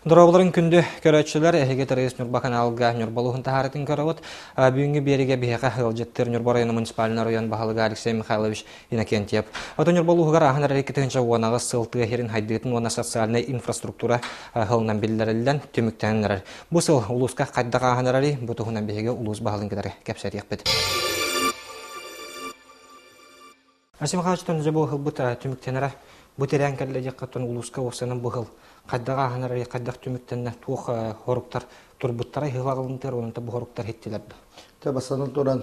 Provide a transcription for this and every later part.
Дорооболорун күндү көрөөччүлэр, эһиги Тарыыс Ньурба каналга Ньурба улууһун таһаарытын көрөбүт. Бүгүҥҥү биэригэ биһиэхэ ыалдьыттыр Ньурба района муниципальный район баһылыга Алексей Михайлович Иннокентьев. Отон Ньурба улууһугар ааһан эрэр 2018 сыл тыа сирин хайдыытын уонна социальнай инфраструктура сылынан биллэриллэн түмүктэнэн эрэр. Бу сыл улууска хайдах ааһан эрэрий? Бу туһунан биһиги улуус баһылыгын кытары кэпсэтиэхпит. Асим Михайловичтан дьэ бу ыһылбыт түмүктэнэрэ бу тирээн кэллэ диэххэ улууска уопсанан бу ыһыл хайдах ааһан эрэрий, хайдах түмүктэннэ, туох хоруктар турбуттара ыһыл аҕылынтыар уонна бу хоруктар иһиттилэр да? Тэ бастатан туран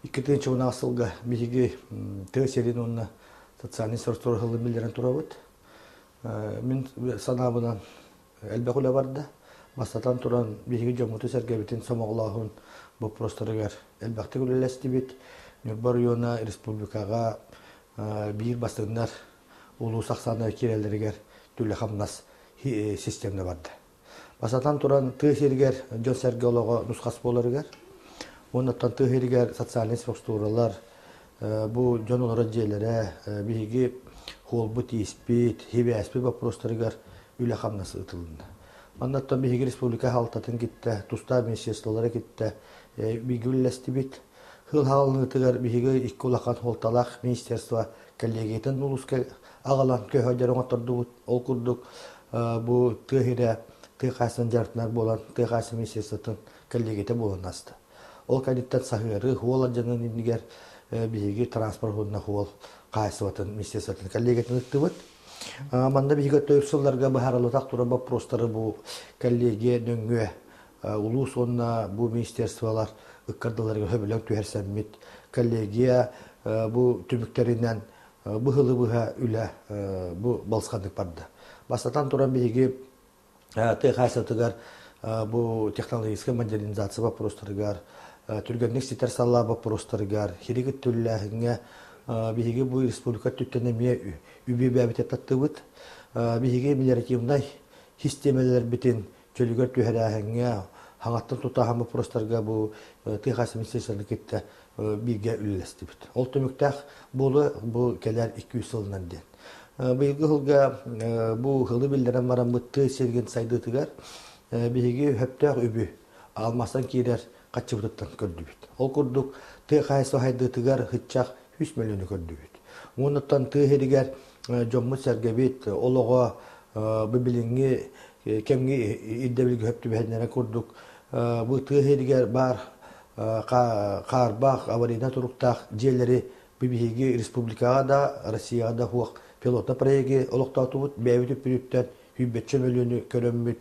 2010 сылга биһиги тыа сирин уонна социальнай структура ыһыллын биллэрэн турабыт. Мин санаабынан элбэх үлэ барда. Бастатан туран, биһиги дьоммутун-сэргэбитин сомоҕолооһун боппуруостарыгар элбэхтик үлэлэстибит. Ньурба оройуона республикаҕа биир бастыҥнар улуус ахсааныгар киирэллэригэр үлэ-хамнас системна барда. Бастатан туран, тыа сиригэр дьон-сэргэ олоҕо нусхас буоларыгар, уонна тыа сиригэр социальнай структуралар, бу дьон олорор дьиэлэрэ, биһиги хуолбут-ииспит, хибээспит боппуруостарыгар үлэ-хамнас ыытылынна. Маннаттан биһиги республика хаалтатын китте, тустаах министерстволары китте бииргэ үлэлэстибит. Хыл хаалыныытыгар биһиги икки улахан суолталаах министерство коллегиятын улууска аҕалан көһөдөр оҥоттордубут. Ол курдук бу тыа сирэ тыа хаһаайыстыбатын дьарыктанар буолан тыа хаһаайыстыбатын министерствотын коллегията буолан ааста. Ол кэнниттэн саһыары хуол алдьанан иннигэр биһиги транспорт уонна хуол хаһаайыстыбатын министерствотын коллегиятын ыттыбыт. Манна биһиги өттө сылларга быһаарыллыбатах турар боппуруостары бу коллегия нөҥүө улуус уонна бу министерстволар ыккардыларыгар сөбүлэҥ түһэрсэммит коллегия бу түмүктэринэн быһылы быһа үлэ бу балысханнык барда. Бастатан туран биһиги тыа хаһаайыстыбатыгар бу технологическай модернизация боппуруостарыгар, түргэнник ситэр салаа боппуруостарыгар, хирик өттүллээһиҥҥэ биһиги бу республика өттүттэн эмиэ үбү бэйэбит таттыбыт. Биһиги мелиоративнай систиэмэлэрбитин чөлүгэр түһэрээһиҥҥэ, хаҥаттан тутааһын боппуруостарга бу тыа хаһаайыстыбатын министерствотын кытта бииргэ үлэлэстибит. Ол түмүктээх буолуо бу кэлэр 200 сылынан диэн. Быйылгы сылга бу ыһылы биллэрэн бараммыт тыа сиригин сайдыытыгар биһиги сөптөөх үбү алмаастан киирэр хаччыбытыттан көрдүбүт. Ол курдук тыа хаһаайыстыба сайдыытыгар һыччах 100 мөлүйүөнү көрдүбүт. Уонуттан тыа сиригэр дьоммут-сэргэбит олоҕо бу билиҥҥи кэмҥэ ирдэбилгэ сөп түбэһиннэрэ курдук бу тыа сиригэр баар хаарбах аварийнай туруктаах дьиэлэри Бу биһиги республикаҕа да, Россияҕа да суох пилотный проегы олохтоотубут. Бэйэбит үппүтүттэн сүүрбэччэ мөлүйүөнү көрөммүт,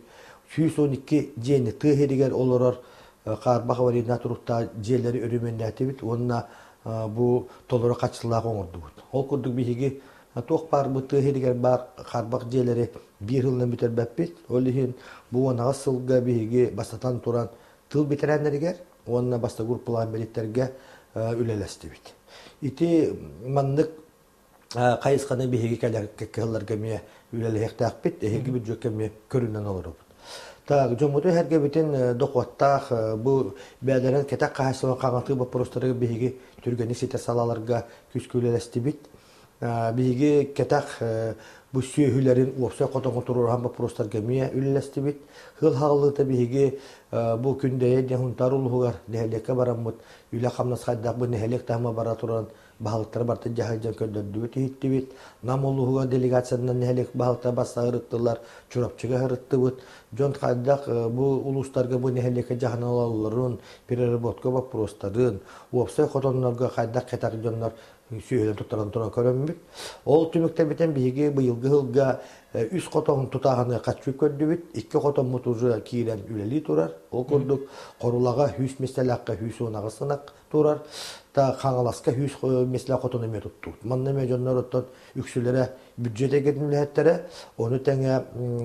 112 дьиэни тыа сиригэр олорор хаарбах аварийнай туруктаах дьиэлэри өрөмүөннээтибит уонна бу толору хаччылаах оҥордубут. Ол курдук биһиги туох баар бу тыа сиригэр баар хаарбах дьиэлэри биир сылынан бүтэрбэппит. Ол иһин бу 18 сылга биһиги бастатан туран тыл бэтэрээннэригэр уонна бастакы группалаах инбэлииттэргэ үлэлэстибит. Ити маннык хайысханы биһиги кэлэр кыһылларга эмиэ үлэлэһиэхтээхпит, эһиги бүддьүөккэ эмиэ көрүнэн олоробут. Так, дьоммуту эһэргэбитин дохуоттаах бу бэйэлэрин кэтэх хаһаайыстыбаны хаҥатыы боппуруостарыгар биһиги түргэнник ситэр салааларга күүскэ үлэлэстибит. Биһиги кэтэх бу сүөһүлэрин уопсай хотоҥҥо туруораһан боппуруостарга эмиэ үлэлэстибит. Сыл хаалыыта биһиги бу Күндэйэ диэн Сунтаар улууһугар нэһилиэккэ бараммыт үлэ-хамнас хайдах бу нэһилиэк таһыма бара туран баһылыктары барытын дьаһайдьан көрдөрдүбүт, иһиттибит. Нам улууһугар делегациянан нэһилиэк баһылыктара барса ырыттылар, Чурапчыга ырыттыбыт. Дьон хайдах бу улуустарга бу нэһилиэккэ дьаһанан олороллорун, переработка боппуруостарын, уопсай хотоннорго хайдах кэтэх дьоннор сүөһүлэрин туттаран туран көрөммүт. Ол түмүктэрбитин биһиги быйылгы сылга үс хотон тутааһыны хаччы көрдүбүт. Икки хотоммут уже киирэн үлэлии турар. Ол курдук Хорулаҕа 100 миэстэлээххэ 118 ынах турар. Та Хаҥаласка 100 миэстэлээх хотон эмиэ туттубут. Манна эмиэ дьоннор оттон үксүлэрэ бюджет эйгэтин үлэһиттэрэ. Ону тэҥэ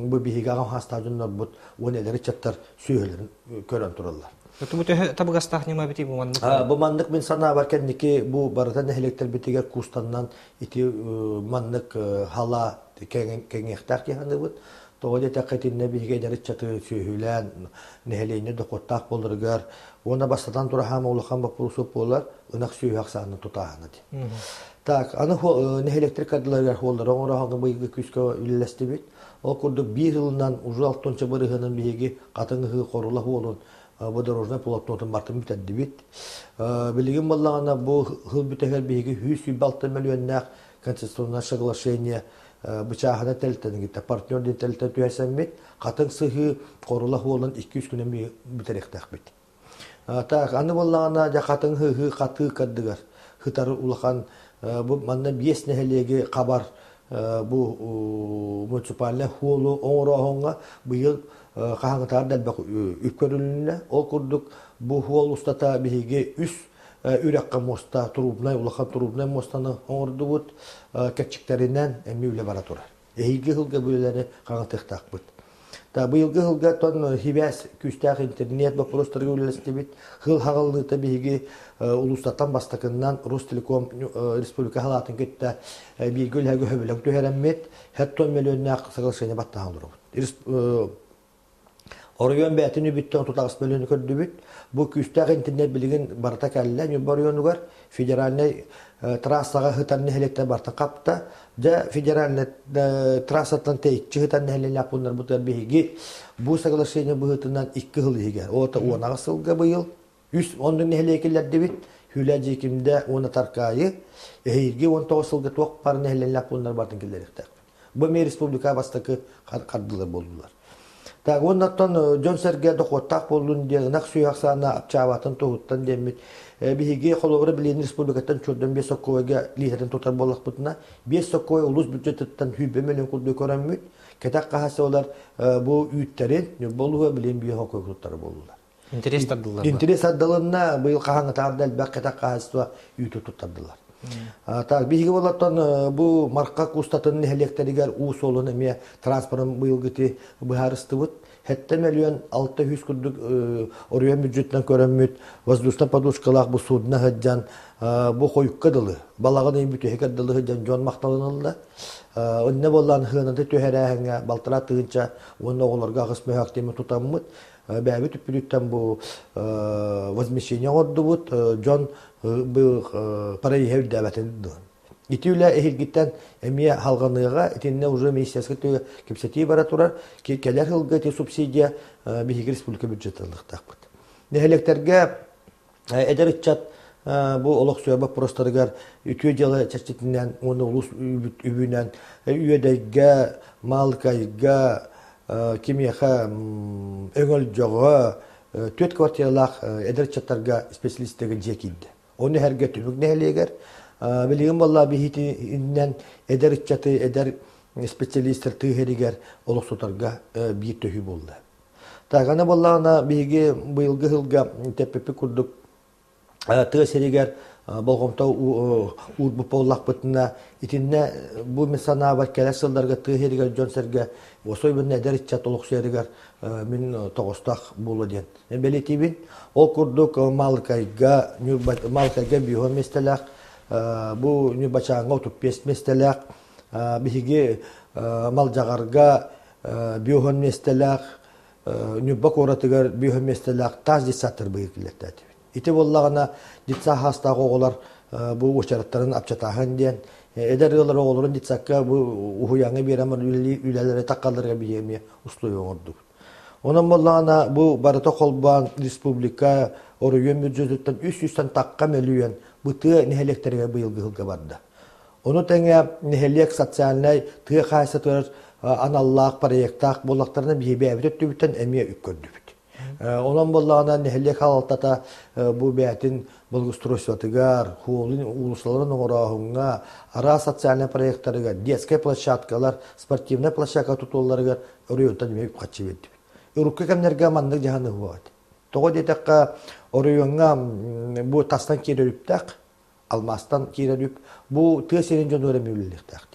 бу биһиги аҕам саастаах дьоннорбут уонна эдэр ыччаттар сүөһүлэрин көрөн тураллар. Бу төһө табыгастаах ньыма эбитий бу маннык? Бу маннык мин санаабар кэнники бу барыта нэһилиэктэрбитигэр куустаннан ити маннык хала кэҥиэхтээх дии саныыбыт. Тоҕо диэтэххэ итиннэ биһиги эдэр ыччаты сүөһүлээн нэһилиэнньэ дохуоттаах буоларыгар уонна бастатан тураһаама улахан боппуруос буолар ынах сүөһү ахсаанын тутааһына дии. Так, аны нэһилиэктэр кардыларыгар хуоллары оҥороһоҥҥо быйылгы күүскэ үлэлэстибит. Ол курдук биир сылынан уже алтонча бырыһыанын биһиги хатыҥ ыһыы хорула хуолун бу дорожнай полотнотун бартын бүтэрдибит. Билигин буоллаҕына бу сыл бүтэһигэр биһиги 126 мөлүйүөннээх концессионное соглашение бычааһына тэлтэн кытта партнер диэн тэлтэн түһэрсэммит хатыҥ сыһыы хорула хуолун 2-3 күнэн бүтэриэхтээхпит. Так, аны буоллаҕына дьэ хатыҥ ыһыы хатыы кырдыгар хытары улахан бу манна биэс нэһилиэги хабар бу муниципальнай хуолу оҥорооһуҥҥа быйыл хаһааҥҥытааҕар да элбэх үп көрүлүннэ. Ол курдук бу хуол устата биһиги үс үрэххэ муоста трубнай улахан трубнай муостаны оҥордубут кэрчиктэринэн эмиэ үлэ бара турар. Эһиилги сылга бу үлэлэри хаҥатыахтаахпыт. Та быйылгы сылга тон сибээс күүстээх интернет боппуруостарыгар үлэлэстибит. Сыл хаҕыллыыта биһиги улуустартан бастакыннан Ростелеком республика халаатын кытта бииргэ үлэһэгэ сөбүлэҥ түһэрэммит, 70 миллионнаах соглашение баттаһан олоробут. Оройуон бэйэтин үбүттэн 38 мөлүйүөнү көрдүбүт. Бу күүстээх интернет билигин барыта кэллэ Ньурба оройуонугар федеральнай трассаҕа сытар нэһилиэктэр барыта хапта. Дьэ федеральнай трассаттан тэйиччи сытар нэһилиэнньэлээх пууннарбытыгар биһиги бу соглашение быһыытынан икки сыл иһигэр, ол 18 сылга быйыл үс оннук нэһилиэк киллэрдибит. Хүлэ Дьиикимдэ уонна Таркаайы эһиилги 19 сылга туох баар нэһилиэнньэлээх пууннар барытын киллэриэхтээхпит. Бу эмиэ республика бастакы хардыылар буоллулар. Так, уоннаттан дьон-сэргэ дохуоттаах буоллун диэн ынах сүөһү ахсаана апчаабатын туһуттан диэммит биһиги холобура билиэн республикаттан чордон биэс соккуойга лиитэтин тутар буоллахпытына биэс соккуой улуус бюджетыттан сүүрбэ мөлүйүөн курдук көрөммүт кэтэх хаһаайыстыбалар бу үүттэрин Ньурба улууһа билиэн биэс соккуой туттара буоллулар. Интерес тардыллар. Интерес тардылынна, быйыл хаһааҥҥытааҕар да элбэх кэтэх хаһаайыстыба үүтү туттардылар. Так, биһиги болоттон бу Марха кустатын нэһилиэктэригэр уу суолун эмиэ транспорын быйылгыты быһаарыстыбыт. Хэттэ мөлүйүөн 600 курдук оройуон бюджетынан көрөммүт воздушная подушкалаах бу судно сылдьан бу хойукка дылы, балаҕан ыйын бүтэһигэр дылы сылдьан дьон махталын ылла. Онно буоллаан сыанаты түһэрээһиҥҥэ балтараа тыһыынча уонна оҕолорго аҕыс мөһөөх тиэмэ тутаммыт бэйэбит үппүтүттэн бу возмещение оҥордубут, дьон бу проеһа үрдээбэтин дуон. Ити үлэ эһилгиттэн эмиэ халҕаныаҕа, итиннэ уже министерскэй тыа кэпсэтии бара турар, кэлэр сылга ити субсидия биһиги республика бюджета ылыахтаахпыт. Нэһилиэктэргэ Эдэр ыччат бу олохсуйар боппуруостарыгар үтүө дьыала чэрчитинэн уонна улуус үбүнэн Үөдэйгэ, Маалыкайга, кимиэхэ Өҥөлдьөҕө түөрт квартиралаах эдэр ыччаттарга специалистарга дьиэ киирдэ. Ону эһэргэ Түмүк нэһилиэгэр билигин буолла биһиитинэн эдэр ыччаты, эдэр специалистар тыа иһэригэр олохсутарга биир төһүү буолла. Так, аны буоллаҕына биһиги быйылгы сылга тэппиппит курдук тыа сиригэр болҕомто уурбут буоллахпытына итиннэ бу мин санаабар кэлэр сылларга тыа сиригэр дьон-сэргэ особенно эдэр ыччат олохсуйарыгар мин тоҕостоох буолуо диэн бэлиэтиибин. Ол курдук Маалыкайга, Маалыкайга биоһон миэстэлээх, бу Ньурбачааҥҥа 35 миэстэлээх, биһиги Малдьаҕарга биоһон миэстэлээх Ньурба куоратыгар биоһон миэстэлээх таас детсадтар быйыл киллэртээтибит. Ити буоллаҕына детсад хаастаах оҕолор бу уочараттарын апчатааһын диэн эдэр ыаллар оҕолорун детсадка бу уһуйааҥҥа биэрэн үлэлэри таккалларыгар биһиги эмиэ условия оҥордубут. Онон буоллаҕына бу барыта холбоон республика оройуон бюджетыттан 300-тан тахха мөлүйүөн бу тыа нэһилиэктэригэр быйылгы сылга барда. Ону тэҥэ нэһилиэк социальнай тыа хаһаайыстыбатыгар аналлаах проектаах буоллахтарына биһиги бэйэбит өттүбүттэн эмиэ үп көрдүбүт. Онон буоллаҕына нэһилиэк салалтата бу бэйэтин благоустройствотыгар, хуолун уулуссаларын оҥорооһуҥҥа, араас социальнай проектарыгар, детскай площадкалар, спортивнай площадка тутулларыгар оройуонтан эмиэ үп-харчы биэрдибит. Урукку кэмнэргэ маннык дьаһаныы суох этэ. Тоҕо диэтэххэ, оройуоҥҥа бу тастан киирэр үптээх, алмаастан киирэр үп бу тыа сирин дьонугар эмиэ үлэлиэхтээх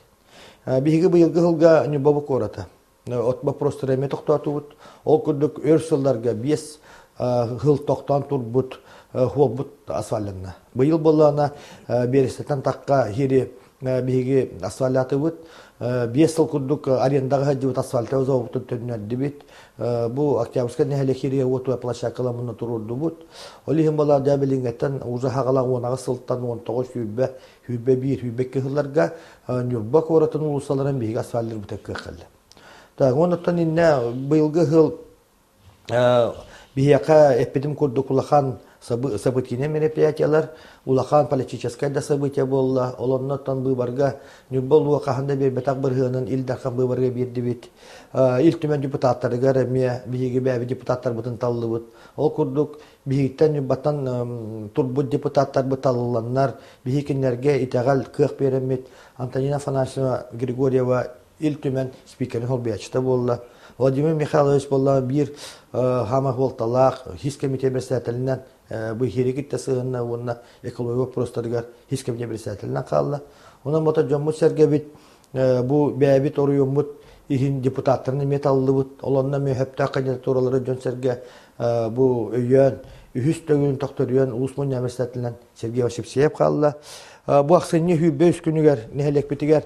диэн. Биһиги быйылгы сылга Ньурба куората от боппуруостары эмиэ тохтоотубут. Ол курдук өр сылларга биэс сыл тохтоон турбут хуолбут асфальтанна. Быйыл буоллаҕына биэрэстэтэн тахха иһири биһиги асфальтатыбыт. Биэс сыл курдук арендаҕа сылдьыбыт асфальтовый заводпутун төннөрдүбүт. Бу Октябрьскай нэһилиэк уотуга площадкалар мунна туруордубут. Ол иһин буолла дьэ билиҥҥэттэн уже хаҕалаах 18 сылтан 19 сүүрбэ, сүүрбэ биир, сүүрбэ икки сылларга Ньурба куоратын уулуссаларын биһиги асфальтырбыта кыах кэллэ. Так, онуттан иннэ быйылгы сыл биһиэхэ эппитим курдук улахан событийнай мероприятиялар, улахан политическай да событие буолла. Ол оннуттан быыбарга Ньурба улууһа хаһан да биэрбэтэх бырыһыанын Ил Дархан быыбарга биэрдибит. Ил Түмэн депутаттарыгар эмиэ биһиги бэйэбит депутаттарбытын таллыбыт. Ол курдук биһигиттэн Ньурбаттан турбут депутаттарбыт талылланнар, биһи кинилэргэ итэҕэл, кыах биэрэммит Антонина Афанасьевна Григорьева Ил Түмэн спикерин солбуйааччыта буолла. Владимир Михайлович буолла биир хаама суолталаах хис комитет председателинэн бу иһири кытта сыһынна уонна экология вопростарыгар хис комитет председателинэн хаалла. Онон бото дьоммут сэргэбит бу бэйэбит оройуоммут иһин депутаттарын эмиэ таллыбыт. Олонно эмиэ сөптөөх кандидатуралары дьон-сэргэ бу өйөөн үһүс төгүлүн тохторуйан улус мунньаҕа председателинэн Сергей Васильев хаалла. Бу ахсынньы 105 күнүгэр нэһилиэкпитигэр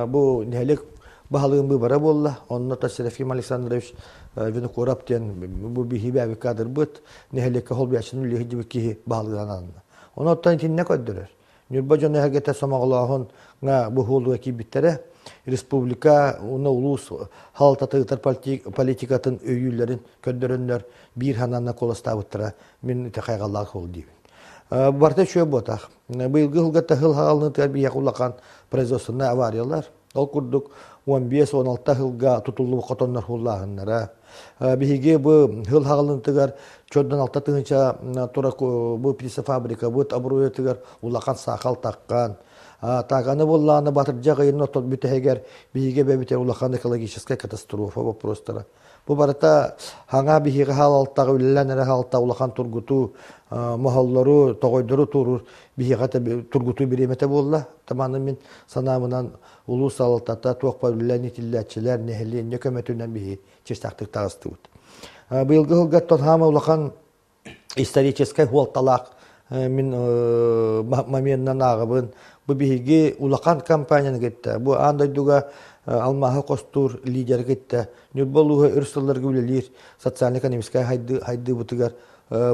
бу нэһилиэк баһылыгын быыбара буолла. Онно та Серафим Александрович Винокуров диэн бу биһиги кадрбыт нэһилиэккэ холбуйааччыны үлэһит киһи баһылыгынан ананна. Онон итиннэ көрдөрөр. Ньурба дьоно эһэргэтэ сомоҕолооһун бу хуолуга киирбиттэрэ. Республика уонна улуус халалтата ыытар политикатын өйүүллэрин көрдөрөннөр биир санаанан куоластаабыттара мин ити хайҕаллаах суол диибин. Барыта үчүгэй буотах. Быйылгы сылга тыһыл хаалынытыгар биһиэхэ улахан производственнай авариялар. Ол курдук 15-16 сылга тутуллубут хотоннор хуллааһыннара. Биһиги бу сыл хаалынытыгар чордон 6 тыһыынча тура бу птицефабрика быт оборуйатыгар улахан саахал таххан. Таганы буоллааны батырдьах ыйын отон бүтэһигэр биһиги бэбитэ улахан экологическай катастрофа вопростара. Бу барыта хаҥа биһиэхэ хаалалтаҕа үлэлээн эрэ хаалта улахан тургутуу моһоллору, тоҕойдору туоруур биһиэхэ тургутуу бириэмэтэ буолла. Таманы мин санаабынан улуус салалтата туох баар үлэлээн итиллээччилэр нэһилиэнньэ көмөтүнэн биһи чистаахтык таҕыстыбыт. Быйылгы сылга хаама улахан историческай суолталаах мин моментынан ааҕабын. Бу биһиги улахан компанияны кытта, бу аан дойдуга алмааһы хостуур лидери кытта Ньурба улууһа өр сылларга үлэлиир социально-экономическай хайдыыбытыгар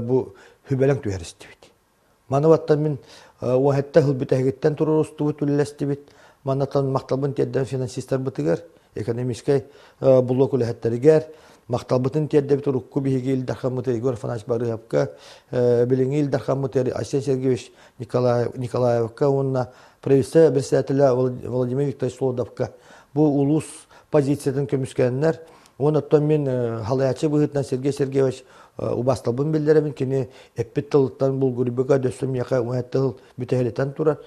бу хүбэлэҥ түһэристибит. Маны баттан мин уоһэтте сыл бүтэһигиттэн туруорустубут, үлэлэстибит. Маннатан махталбын тиэрдэн финансистарбытыгар, экономическай блок үлэһиттэригэр, махталбытын тиэрдэбит урукку биһиги Ил Дархаммыт Егор Афанасьевич Барыһапка, билиҥҥи Ил Дархаммыт Айсен Сергеевич Николаевка уонна правительство председателя Владимир Викторович Солодовка бу улуус позициятын көмүскээннэр уонна оттон мин халаячы быһыытынан Сергей Сергеевич убасталбын биллэрэбин кини эппит тылыттан булгуруйбука дөссө миэхэ уһэт тыл бүтэһилитэн турар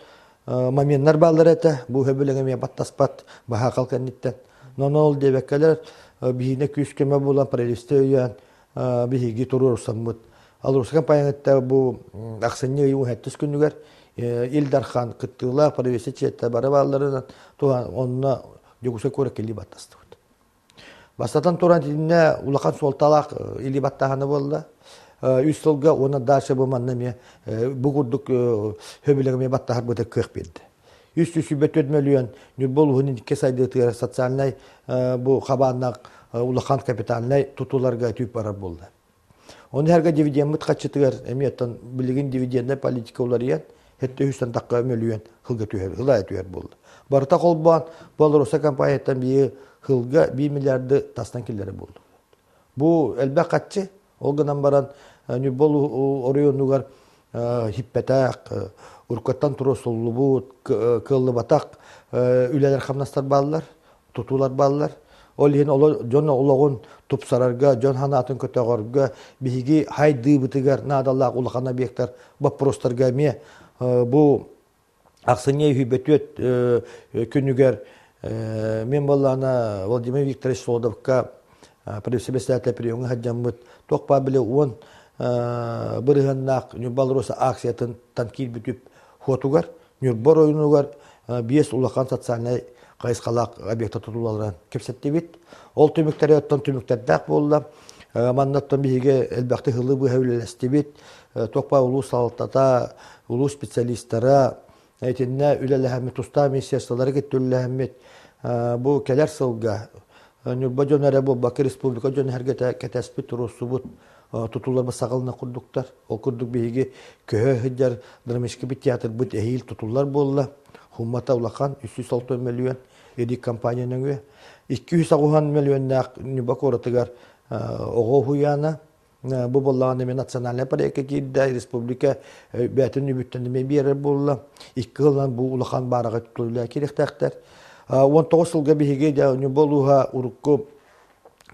моменнар бааллар этэ бу сөбүлэҥ эмиэ баттаспат баһаакал кэнниттэн но ол диэбэккэлэр биһиэнэ күүс көмө буолан правительство өйөөн биһиги туруорсаммыт Алроса компанията бу ахсынньы ый уһэттис күнүгэр Ил Дархан кыттыылаах правительство чиэттэ бары баалларынан онно Дьокуускай куоракка илии баттастыбыт. Бастатан туран итиннэ улахан суолталаах илии баттааһына буолла. Үс сылга уонна дальше бу манна эмиэ бу курдук сөбүлэҥ эмиэ баттаһарбыта кыах биэрдэ. 324 мөлүйүөн Ньурба улууһун икки сайдыытыгар социальнай бу хабааннаах улахан капитальнай тутууларга түүп барар буолла. Ону сэргэ дивидеммит хаччытыгар эмиэ оттон билигин дивиденднэй политика уларыйан, хэттэ үстэн тахха мөлүйүөн сылга түһэр, сылайа түһэр буолла. Барыта холбоон Беларусь компанияттан биир сылга 1 миллиарды тастан киллэрэ буолла. Бу элбэх хаччы, ол гынан баран Ньурба оройуонугар хиппэтэх, уруккаттан туруорсуллубут, кыаллыбатах үлэлэр хамнастар бааллар. тутуулар бааллар. Ол иһин дьон олоҕун тупсарарга, дьон санаатын көтөҕөргө биһиги хайдыыбытыгар наадалаах улахан объектар боппуруостарга эмиэ бу ахсынньы үһүйбэтүөт күнүгэр мен буоллаана Владимир Викторович Солодовка председатель приемҥа сылдьаммыт туох баар били уон бырыһыаннаах Ньурба Алроса акциятын киирбит үп хуотугар Ньурба оройуонугар биэс улахан социальнай хайысхалаах объекта тутуллаларын кэпсэттибит. Ол түмүктэри оттон түмүктэрдээх буолла. Манна оттон биһиги элбэхтик сылы быһа үлэлэстибит. Туох баар улуус салалтата, улуус специалистара итиннэ үлэлэһэммит, тустаах министерстволары кытта үлэлэһэммит бу кэлэр сылга Ньурба дьоно эрэ буолбакка республика дьоно эргэтэ кэтэспит, туруорсубут тутууларбыт саҕалана курдуктар. Ол курдук биһиги көһө сылдьар драматический театрбыт эһиил тутуллар буолла. Хуммата улахан 360 мөлүйүөн. Эдик компания нөҥүө. 280 миллионнаах Ньурба куоратыгар оҕо уһуйаана бу буоллаҕына эмиэ национальнай проекка киирдэ, республика бэйэтин үбүттэн эмиэ биэрэр буолла. Икки сылынан бу улахан баараҕай тутуллар киириэхтээхтэр. 19 сылга биһиги Ньурба улууһа урукку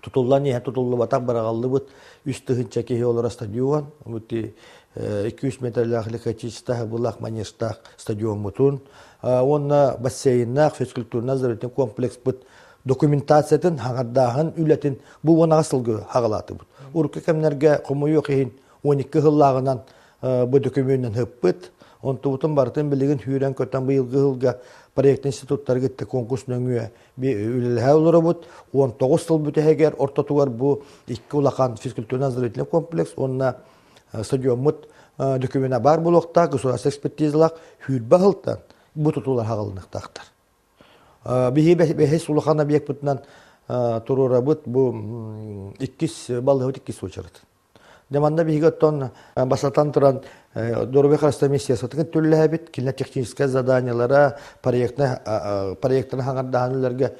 тутуллан иһэн тутуллубатах быраҕыллыбыт 3000 киһи олорор стадион, 200 метрлээх электричество былаах манежтаах стадиоммутун уонна бассейннаах физкультурно-оздоровительный комплекспыт документациятын хаҥардааһын үлэтин бу 18 сылга хаҕалаатыбыт. Урукку кэмнэргэ хомойуох иһин 12 сыллааҕынан бу докумуонунан ыппыт. Онтубутун барытын билигин сүүрэн-көтөн быйылгы сылга проект институттары кытта конкурс нөҥүө үлэлэһэ олоробут. 19 сыл бүтэһигэр ортотугар бу икки улахан физкультурно-оздоровительный комплекс уонна стадиоммут докумена баар буолуохтаах, государственный экспертизалаах сүүрбэ сылтан бу тутуулар хаҕылыныахтаахтар. Биһи бэһис улахан объекпытынан туруорабыт бу иккис балыһыбыт иккис уочарат. Дьэ манна биһиги оттон бастатан туран доруобуйа харыстабыл министерствотын түллэһэбит, кинилэр техническэй заданиелара, проектны проектын хаҥардаһан үлэргэ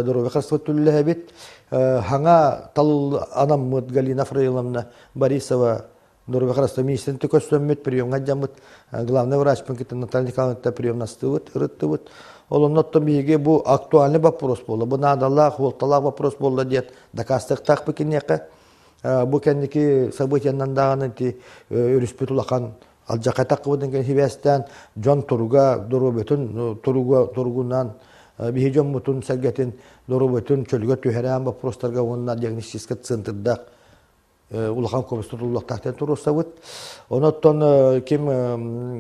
доруобуйа харыстабыл түллэһэбит. Хаҥа тал анаммыт Галина Фраиловна Борисова Доруобуйа харыстабыл министрин көстөммүт, приемҥа дьаммыт главный врачпын кытта Наталья Николаевна приемнастыбыт, ырыттыбыт. Ол онно оттон биһиги бу актуальный вопрос буолла, бу наадалаах, уолталаах вопрос буолла диэн дакаастыахтаахпыт киниэхэ. Бу кэнники событиянан даҕаны ити өрүспүт улахан алдьархай таххыбытын сибээстээн дьон туруга, доруобуйатын туруга туругунан биһи дьоммутун сэргэтин доруобуйатын чөлүгэр түһэрээн боппуруостарга уонна диагностическай центрдаах улахан көмүс тутуллуохтаах диэн туруорсабыт. Онон ким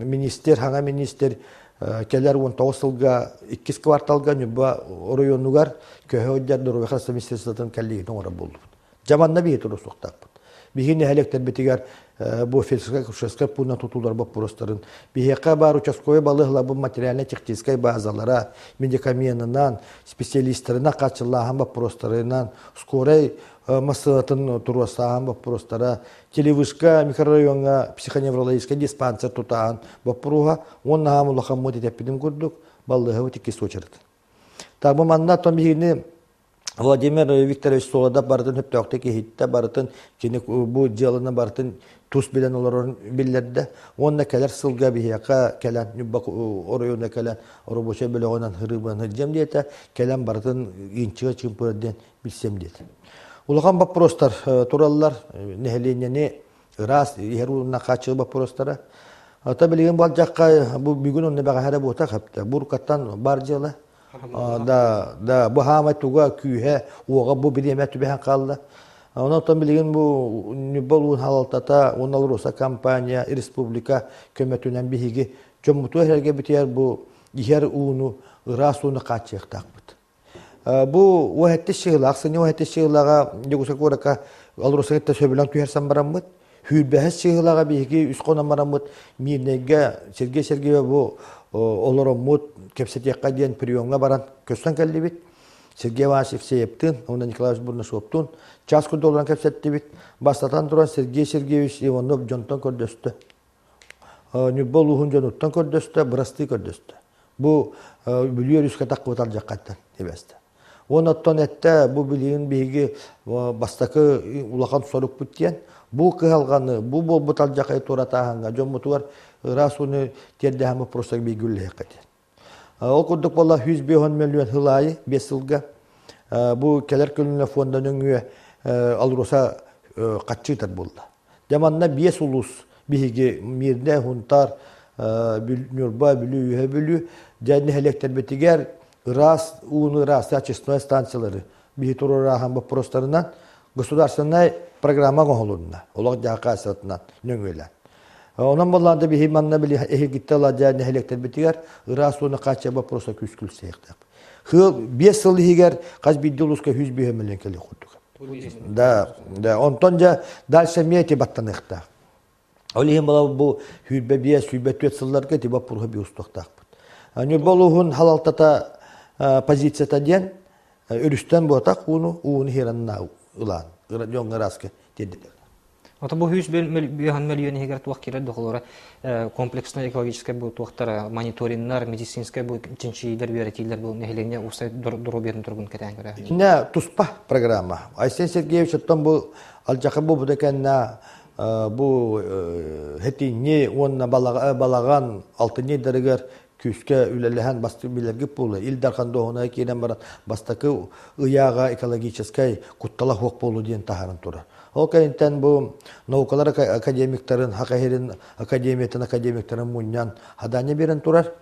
министр, хаҥа министр кэлэр 19 сылга иккис кварталга Ньурба оройуонугар көһө сылдьар доруобуйа харыстабыл министерствотын кэллиэгин оҥорор буоллубут. Дьэ манна биһи туруорсуохтаахпыт. Биһи нэһилиэктэрбитигэр бу фельдшерскай пуунна тутуулар боппуруостарын биһиэхэ баар участковай балыыһаларбыт материально-техническай базалара, медикаменынан, специалистарынан хааччыллааһын боппуруостарынан, скорай массыынатын туруорсааһын боппуруостара, телевышка микрорайоҥҥа психоневрологическай диспансер тутааһын боппуруоһа уонна аһаам улахаммыт итэппитим курдук баллыһабыт иккис уочарат. Так бу манна оттон биһигини Владимир Викторович Солодов барытын сөптөөхтүк иһиттэ, барытын кини бу дьыаланы барытын тус билэн олорорун биллэрдэ. Уонна кэлэр сылга биһиэхэ кэлэн, Ньурба оройуона кэлэн, рабочай бөлөҕүнэн һырыыбынан сылдьыам диэтэ, кэлэн барытын инчигэ чымпыра диэн билсиэм диэтэ. Улахан боппуруостар тураллар. Нэһилиэнньэни ыраас иһэр уунна хааччыы боппуруостара. Ата билигин балдьахха бу бүгүн онно бэҕэһэрэ буота хапта. Буркаттан бар дьыала. Да, да, бу хаамай туга күүһэ, уоҕа бу бириэмэ түбэһэн хаалла. Онон билигин бу Ньурба улууһун халалтата уонна Алроса компания республика көмөтүнэн биһиги дьоммутугар эргэ бүтэр бу иһэр ууну ыраас ууну хааччыйыахтаахпыт. Бу уһэттис сыһыла, ахсынньы уһэттис сыһылаҕа Дьокуускай куоракка Алроса кытта сөбүлэҥ түһэрсэн бараммыт, сүүрбэһис сыһылаҕа биһиги үс хонон бараммыт Мирнэйгэ Сергей Сергеева бу олороммут кэпсэтиэххэ диэн приемҥа баран көстөн кэллибит. Сергей Иванович Евсеевтыын уонна Николаевич Бурнашовтуун час курдук олорон кэпсэттибит. Бастатан туран Сергей Сергеевич Иванов дьонтон көрдөстө. Ньурба улууһун дьонуттан көрдөстө, бырастыы көрдөстө. Бу Бүлүү өрүскэ таххыбыт алдьархайтан тибэстэ. Уонна оттон эттэ бу билигин биһиги бастакы улахан сорукпут диэн бу кыһалҕаны, бу буолбут алдьархайы туоратааһыҥҥа дьоммутугар ыраас ууну тиэрдэһэн боппуруостары бииргэ үлэлэһиэххэ диэн. Ол курдук буолла 150 мөлүйүөн сыл аайы 5 сылга бу кэлэр көлүнэ фонда нөҥүө АЛРОСА хаччыытар буолла. Дьэ манна биэс улуус биһиги Мирнэ, Хунтаар, Ньурба, Бүлүү, Үөһэ Бүлүү дьэ нэһилиэктэрбитигэр ыраас ууну ыраастыыр очистной станциялары биһи туруорааһын боппуруостарынан государственнай программа оҥоһулунна олох дьаһах хаачыстыбатынан нөҥүөлээн. Онон буоллаанда биһи манна били эһигиттэ ладьа нэһилиэктэрбитигэр ыраас ууну хааччыйар боппуруоса күүс күлсэйиэхтээх. Хыл 5 сыл иһигэр хас биирдии улууска 105 миллион кэлиэх курдук. Да, да. Онтон дьэ дальше эмиэ ити баттаныахтаах. Ол иһин була бу 25, 24 сылларга ити боппуруоһу биир устуохтаахпыт. Ньурба улууһун халалтата позицията диэн өрүстэн буотах ууну, ууну хиранна ылаан, дьоҥҥо ырааска тиэрдилэр. Ото бу 100 мөлүйүөн иһигэр туох киирэр дохолоро комплекснай экологическай бу туохтара мониториннар, медицинскэй бу чинчийиилэр, үөрэтиилэр бу нэһилиэнньэ уопсай доруобуйатын туругун кэтээн көрөөһүн. Итиннэ туспа программа. Айсен Сергеевич оттон бу алдьархай буолбута кэннэ бу хэтинни уонна балаҕан алтынньы ыйдарыгар күүскэ үлэлэһэн бастык билэргит буолуо. Ил Дархан дуоһунайа киирэн баран бастакы ыйааҕа экологическай куттала суох буолуу диэн таһааран турар. Ол кэнниттэн бу наукалар академиктарын, Хакахирин академиятын академиктарын мунньан хадание биэрэн турар.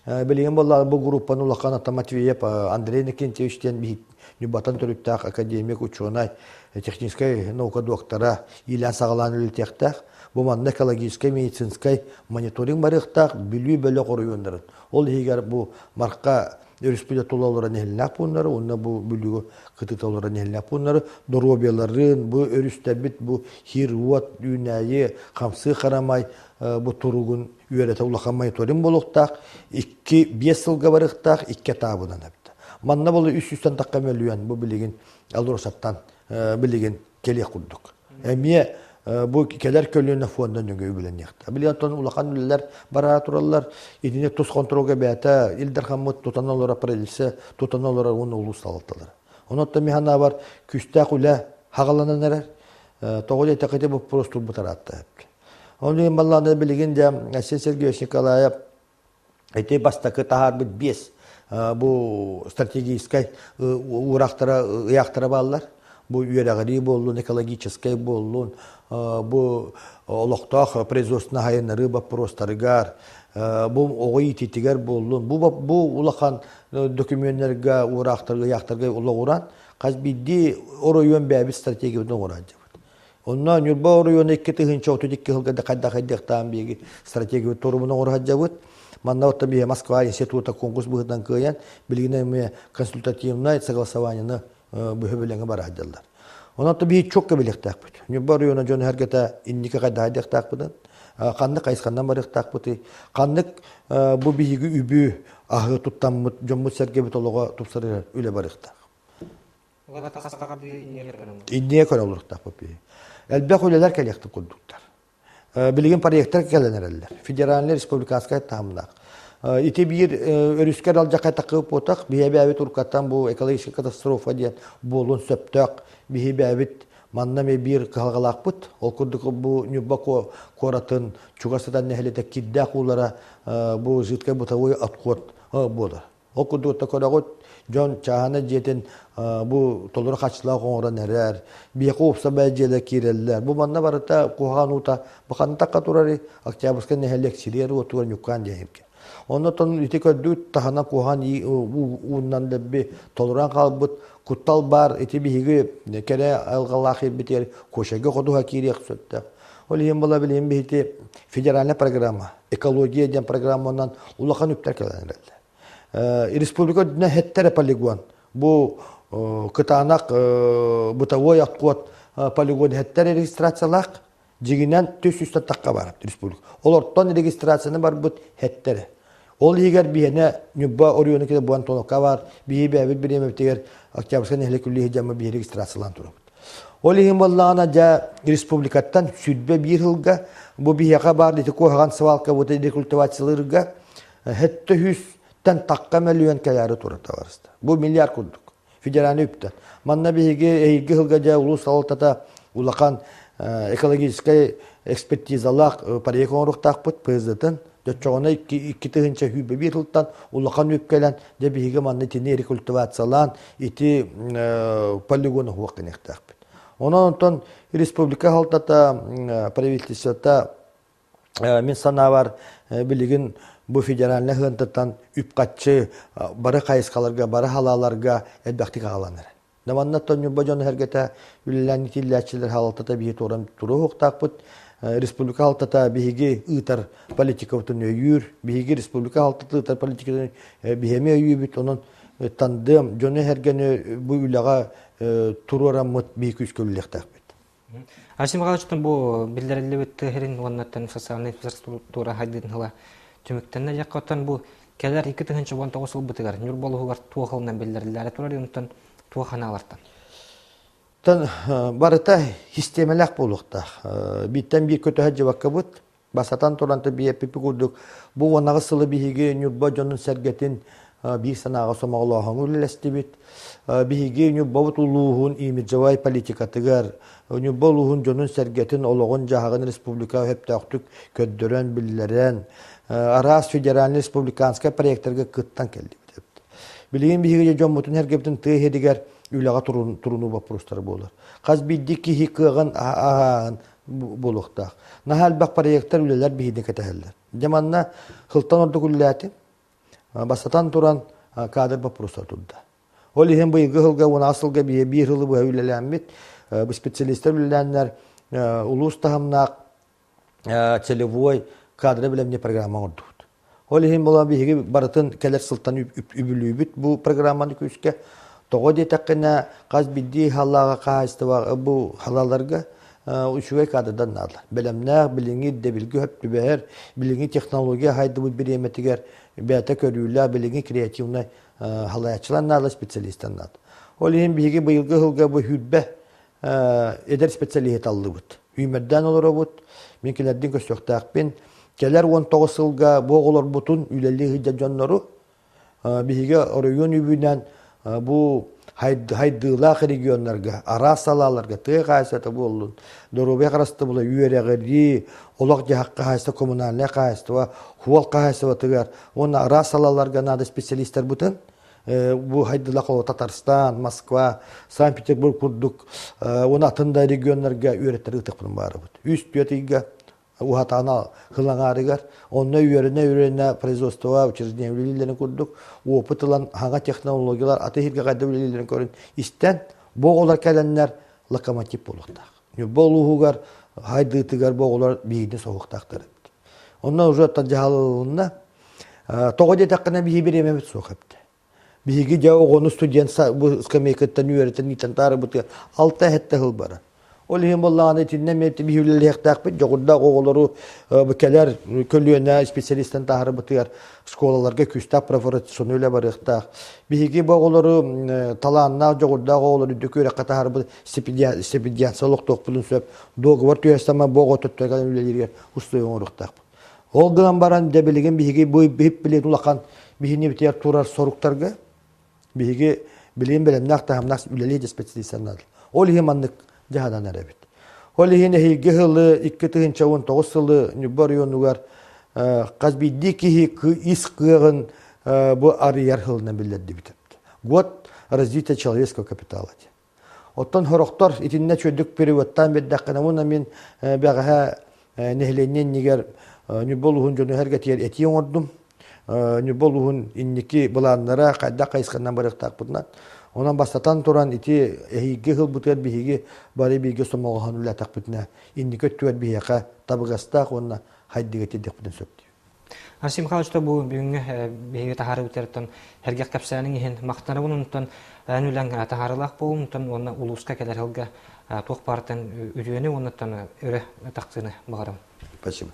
Билигин буолла бу группаны улахан ата Матвеев Андрей Никитич диэн Ньурбаттан төрүттээх академик, учуонай, техническэй наука доктора иилээн-саҕалаан үлэлэтиэхтээх. Бу манна экологическай, медицинскэй мониторинг барыахтаах Бүлүү бөлөх оройуоннарын. Ол иһигэр бу Марха өрүспүтэ тула олорор нэһилиэнньэлээх пууннары уонна бу Бүлүүгэ кытыыта олорор нэһилиэнньэлээх пууннары доруобуйаларын, бу өрүстэрбит бу хир-уот үүнээйи, хамсыы харамай бу туругун үөрэтэ улахан мониторинг буолуохтаах. 2-5 сылга барыахтаах, икки этаабынан эбит. Манна болу 300-тан тахха мөлүйүөн бу билигин Алросаттан билигин кэлиэх курдук. Эмиэ бу кэлэр көлүөнэ фонда нөҥүө үбүлэниэхтэ. Билигин оттон улахан үлэлэр бара тураллар. Итини тус хонтуруолга бэйэтэ Ил Дархаммыт тутан олорор правительство тутан олорор уонна улуус салалталара. Онон мин санаабар күүстээх үлэ хаҕаланан эрэр. Тоҕо диэтэххэ ити боппуруос турбут араатта. Ол иһин баллааны билигин дьэ Айсен Сергеевич Николаев Ити бастакы таһаарбыт биэс бу стратегическай уураахтара, ыйаахтара бааллар. Бу үөрэҕирии буоллун, экологическай буоллун, бу олохтоох производственнай хайыннарыы боппуруостарыгар, бу оҕо иитиитигэр буоллун, бу, бу улахан докумуоннарга, уураахтарга, ыйаахтарга олоҕуран хас биирдии оройуон бэйэбит стратегиябытын оҥорон Онно Ньурба оройуона 2032 сылга да хайдах хайдыахтаан биһиги стратегия торумун оҥоро сылдьабыт. Манна оттон биһи Москва института конкурс быһыытынан кыайан, билигин эмиэ консультативнай согласованиены бөһө бара сылдьаллар. Онон биһи чокко билиэхтээхпит. Ньурба оройуона дьон эргэтэ инники хайдах хайдыахтаахпытын, ханнык хайысханан барыахтаахпытый, ханнык бу биһиги үбү аһы туттаммыт дьоммут-сэргэбит олоҕо тупсарыгар үлэ барыахтаах. Инниэ көрө олоруохтаахпыт биһи. Элбэх үлэлэр кэлиэхтик курдуктар. Билигин проектар кэлэн эрэллэр. Федеральнай республиканскай таһымнаах. Ити биир өрүскэр алдьархай такыып буотах, биһи бэйэбит уруккаттан бу экологическая катастрофа диэн буолуон сөптөөх биһи бэйэбит манна эмиэ биир кыһалҕалаахпыт. Ол курдук бу Ньурба куоратын чугас сытар нэһилиэтэ кирдээх уулара бу жидкай бытовой отход буолар. Ол курдук көрөҕүт, дьон чааһынай дьиэтин бу толору хаачыстыбалаах оҥорон эрэр, биһиэхэ уопсай дьиэлэр киирэллэр. Бу манна барыта куһаҕан уута бу ханна такка турарый? Октябрьскай нэһилиэк сириэр уотугар Ньуккаан диэһиргэ. Оннотон ити көрдүүт таһынан куһаҕан ууннан дэлби толорон хаалбыт куттал баар ити биһиги кэрэ айылҕалаах ирбитигэр кошайга ходуһа киириэх сөптөөх. Ол иһин була билигин биһити федеральная программа экология диэн программанан улахан үптэр кэлэн эрэллэр. Республика үрдүнэн хэттэрэ полигон. Бу кытаанах бытовой отход полигон хэттэр регистрациялаах дьигинэн түс үстэн тахха бар республика. Олортон регистрацияны барбыт хэттэрэ. Ол иһигэр биһиэнэ Ньурба оройуону кытта бу Антоновка бар, биһи бэйэбит бириэмэбитигэр Октябрьскай нэһилиэк үллиһи дьамма биһи регистрациялаан турабыт. Ол иһин буоллаҕына дьэ республикаттан 21 сылга бу биһиэхэ баар ити куһаҕан свалкабыты рекультивациялыырга хэттэ сүүстэн тахха мөлүйүөн кэлээри турар табаарыстар. Бу миллиард курдук федеральный үптэн. Манна биһиги эһиги сылга дьэ улуус салалтата улахан экологическай экспертизалаах проект оҥоруохтаахпыт ПЗ-тын Дьоччоҕуна 2021 сылтан улахан үп кэлэн, дьэ биһиги манна итини рекультивациялаан, ити полигону уһуох гыныахтаахпыт. Онон онтон республика салалтата, правительствота мин санаабар билигин бу федеральнай сыантаттан үп-харчы бары хайысхаларга, бары халааларга элбэхтик аҕаланар. Манна Ньурба дьоно сэргэтэ үлэлээн итиллээччилэр халалтата биһи туоран туруохтаахпыт. Республика халтата биһиги ыытар политикабытын өйүүр, биһиги республика халтата ыытар политикатын биһиэми өйүүбүт. Онон тандыам дьону сэргэни бу үлэҕэ туруораммыт биһи күүскэ үлэлиэхтээхпит. Арсен Михайловичтан бу биллэриллибит тыһырин уоннаттан социальнай инфраструктура хайдыытын ыла түмүктэннэ диэххэ оттон бу кэлэр 2019 сылбытыгар Ньурба улууһугар туох ылынан биллэриллээри турар онтон туох ханаалартан? Тан барыта систиэмэлээх буолуохтаах. Бииртэн биир көтөһө дьыбаккабыт. Басатан туран биэппиппи курдук бу уонаҕы сылы биһиги Ньурба дьонун-сэргэтин биир санааҕа сомоҕолооһуҥҥа үлэлэстибит. Биһиги Ньурбабыт улууһун имиджевай политикатыгар Ньурба улууһун дьонун-сэргэтин олоҕун-дьаһаҕын республика сөптөөхтүк көрдөрөн, биллэрэн, араас федеральнай республиканскай проектарга кыттан кэллибит. Билигин биһиги дьоммутун-сэргэбитин тыа иһигэр үлэҕэ турунуу боппуруостара буолар. Хас биирдии киһи кыаҕын ааһан буолуохтаах. Наһаа элбэх проектар, үлэлэр биһиги кэтэһэллэр. Дьэ манна сылтан ордук үлэлээтим. Бастатан туран кадр боппуруостара турда. Ол иһин быйылгы сылга уон сылга биир сылы быһа үлэлээммит, специалистар үлэлээннэр улуус таһымнаах целевой кадры бэлэмни программа оҥордубут. Ол иһин буолан биһиги барытын кэлэр сылтан үбүлүүбүт бу программаны күүскэ. Тоҕо диэтэххинэ, хас биирдии халлааҕа хаһаайыстыба бу халаларга үчүгэй кадрдан наада. Бэлэмнээх, билиҥҥи ирдэбилгэ сөп түбэһэр, билиҥҥи технология хайдыбыт бириэмэтигэр бэйэтэ көрүүлээх, билиҥҥи креативнай халаяччылар наада, специалистар наада. Ол иһин биһиги быйылгы сылга бу сүүрбэ эдэр специалиһы таллыбыт. Сүүмэрдээн олоробут. Мин кинилэрдиин көрсүөхтээхпин. Кэлэр 19 сылга бу оҕолорбутун үлэлии сылдьар дьоннору биһиги оройуон үбүнэн бу хайдыылаах регионнарга, араас салааларга тыа хаһаайыстыбата буоллун, доруобуйа харыстабыла, үөрэҕирии, олох-дьаһах хаһаайыстыба, коммунальнай хаһаайыстыба, суол хаһаайыстыбатыгар уонна араас салааларга наада специалистарбытын бу хайдылах Татарстан, Москва, Санкт-Петербург курдук уонна атын да регионнарга үөрэттэр ыытыахпытын баарыбыт. Үс-түөрт ыйга уһатаана хылаҥаарыгар онно үөрэнэ-үөрэнэ производствоҕа учреждение үлэлииллэрин курдук опыт ылан хаҥа технологиялар аты иһиргэ хайда үлэлииллэрин көрөн истэн бу оҕолор кэлэннэр локомотив буолуохтаах. Ньурба улууһугар хайдыытыгар бу оҕолор биһигини соһуохтаахтар эбит. Онно уже дьаһалылынна. Тоҕо диэтэххинэ биһи бириэмэбит суох эбит. Биһиги дьэ оҕону студент бу скамейкаттан үөрэтэн иитэн таарыбытыгар алта эһэттэ сыл барар. Ол иһин буоллаҕына итиннэ эмиэ биһи үлэлиэхтээхпит дьоҕурдаах оҕолору кэлэр көлүөнэ специалистан таһаарбытыгар школаларга күүстээх профориентационнай үлэ барыахтаах. Биһиги бу оҕолору талааннаах дьоҕурдаах оҕолору үрдүк үөрэххэ таһаарбыт стипендиация олохтуохпутун сөп. Дуогабар түһэрсэмэ бу оҕо төттөрү үлэлииригэр устуйа оҥоруохтаахпыт. Ол гынан баран дьэ билигин биһиги бу билигин улахан биһини битигэр турар соруктарга биһиги билигин бэлэмнээх таһымнаах үлэлии специалистар наада. Ол иһин маннык дьаһанан эрэбит. Ол иһин эһиилги сылы 2019 сылы Ньурба оройуонугар хас биирдии киһи ис кыаҕын бу арыйар сылынан биллэрдибит. Год развития человеческого капитала. Оттон сорохтор итиннэ чөдүк переводтаан биэрдэххинэ уонна мин бэҕэһээ нэһилиэнньэ иннигэр Ньурба улууһун дьону-сэргэтигэр этии оҥордум. Ньурба улууһун инники былааннара хайдах хайысханан барыахтаахпытынан. Онон бастатан туран ити эһиилги сылбытыгар биһиги бары бииргэ сомоҕоһон үлэлээтэхпитинэ инники өттүгэр биһиэхэ табыгастаах уонна хайдыга тиэрдиэхпитин сөп диибин. Арсий Михайлович бу бүгүҥҥү биһиги таһаарыбыттарыттан сэргэх кэпсээниҥ иһин махтанабын онтон эн үлэҥ таһаарыылаах буолун онтон уонна улууска кэлэр сылга туох баартан үтүөнү уонна өрө тахсыыны баҕарабын. Спасибо.